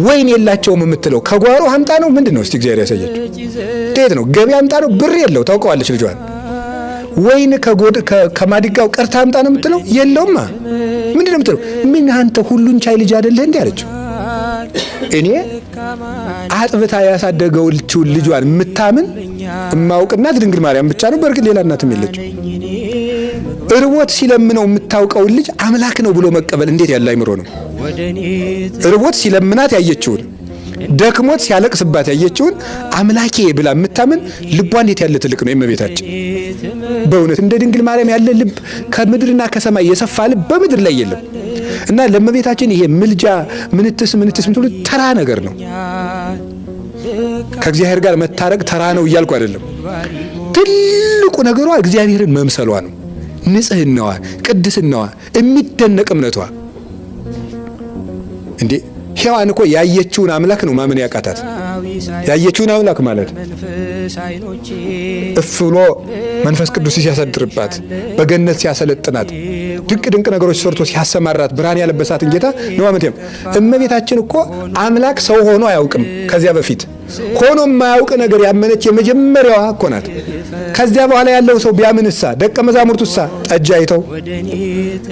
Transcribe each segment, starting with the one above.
ወይን የላቸውም የምትለው ከጓሮ አምጣ ነው ምንድን ነው? እስቲ እግዚአብሔር ያሳያቸው። እንዴት ነው ገቢ አምጣ ነው? ብር የለው ታውቀዋለች ልጇን። ወይን ከማድጋው ቀርታ አምጣ ነው የምትለው? የለውማ። ምንድን ነው የምትለው? ምን አንተ ሁሉን ቻይ ልጅ አይደለህ እንዴ አለችው። እኔ አጥብታ ያሳደገችውን ልጇን የምታምን እማውቅ እናት ድንግል ማርያም ብቻ ነው። በእርግጥ ሌላ እናትም የለችው። እርቦት ሲለምነው የምታውቀውን ልጅ አምላክ ነው ብሎ መቀበል እንዴት ያለ አይምሮ ነው? እርቦት ሲለምናት ያየችውን፣ ደክሞት ሲያለቅስባት ያየችውን አምላኬ ብላ የምታምን ልቧ እንዴት ያለ ትልቅ ነው የእመቤታችን። በእውነት እንደ ድንግል ማርያም ያለ ልብ፣ ከምድርና ከሰማይ የሰፋ ልብ በምድር ላይ የለም። እና ለእመቤታችን ይሄ ምልጃ ምንትስ ምንትስ ምትሉ ተራ ነገር ነው። ከእግዚአብሔር ጋር መታረቅ ተራ ነው እያልኩ አይደለም። ትልቁ ነገሯ እግዚአብሔርን መምሰሏ ነው። ንጽህናዋ፣ ቅድስናዋ፣ የሚደነቅ እምነቷ። እንዴ ሔዋን እኮ ያየችውን አምላክ ነው ማመን ያቃታት። ያየችውን አምላክ ማለት እፍ ብሎ መንፈስ ቅዱስ ሲያሳድርባት፣ በገነት ሲያሰለጥናት፣ ድንቅ ድንቅ ነገሮች ሰርቶ ሲያሰማራት፣ ብርሃን ያለበሳትን ጌታ ነው ማመን። እመቤታችን እኮ አምላክ ሰው ሆኖ አያውቅም። ከዚያ በፊት ሆኖ የማያውቅ ነገር ያመነች የመጀመሪያዋ እኮ ናት። ከዚያ በኋላ ያለው ሰው ቢያምንሳ፣ ደቀ መዛሙርቱሳ ጠጅ አይተው፣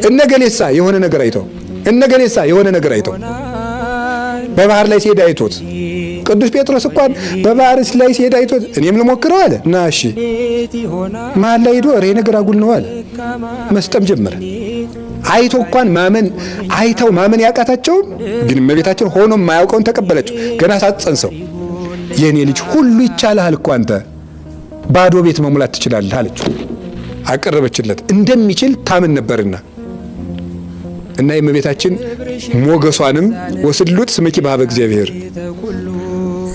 እነገሌሳ የሆነ ነገር አይተው፣ እነገሌሳ የሆነ ነገር አይተው፣ በባህር ላይ ሲሄድ አይቶት፣ ቅዱስ ጴጥሮስ እንኳን በባህር ላይ ሲሄድ አይቶት እኔም ልሞክረው አለ እና እሺ መሀል ላይ ሄዶ ሬ ነገር አጉል ነው አለ፣ መስጠም ጀመረ። አይቶ እንኳን ማመን፣ አይተው ማመን ያቃታቸውም፣ ግን እመቤታችን ሆኖ የማያውቀውን ተቀበለችው። ገና ሳትጸንሰው የእኔ ልጅ ሁሉ ይቻልሃል እኮ፣ አንተ ባዶ ቤት መሙላት ትችላለህ አለችው። አቀረበችለት፣ እንደሚችል ታምን ነበርና። እና የእመቤታችን ሞገሷንም ወስሉት ስምኪ በኀበ እግዚአብሔር።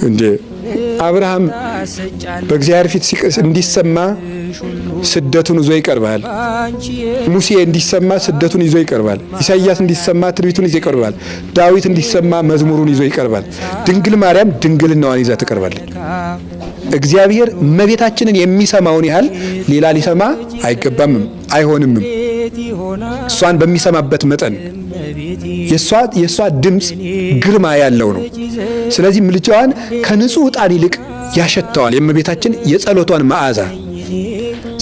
እንዴ አብርሃም በእግዚአብሔር ፊት እንዲሰማ ስደቱን ይዞ ይቀርባል። ሙሴ እንዲሰማ ስደቱን ይዞ ይቀርባል። ኢሳይያስ እንዲሰማ ትንቢቱን ይዞ ይቀርባል። ዳዊት እንዲሰማ መዝሙሩን ይዞ ይቀርባል። ድንግል ማርያም ድንግልናዋን ይዛ ትቀርባለች። እግዚአብሔር እመቤታችንን የሚሰማውን ያህል ሌላ ሊሰማ አይገባምም፣ አይሆንምም። እሷን በሚሰማበት መጠን የእሷ ድምፅ ግርማ ያለው ነው። ስለዚህ ምልጃዋን ከንጹህ ዕጣን ይልቅ ያሸተዋል። የእመቤታችን የጸሎቷን መዓዛ፣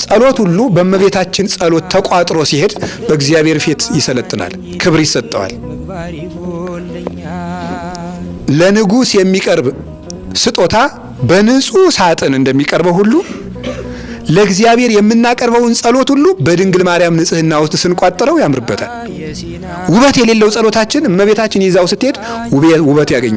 ጸሎት ሁሉ በእመቤታችን ጸሎት ተቋጥሮ ሲሄድ በእግዚአብሔር ፊት ይሰለጥናል፣ ክብር ይሰጠዋል። ለንጉሥ የሚቀርብ ስጦታ በንጹህ ሳጥን እንደሚቀርበው ሁሉ ለእግዚአብሔር የምናቀርበውን ጸሎት ሁሉ በድንግል ማርያም ንጽሕና ውስጥ ስንቋጥረው ያምርበታል። ውበት የሌለው ጸሎታችን እመቤታችን ይዛው ስትሄድ ውበት ያገኛል።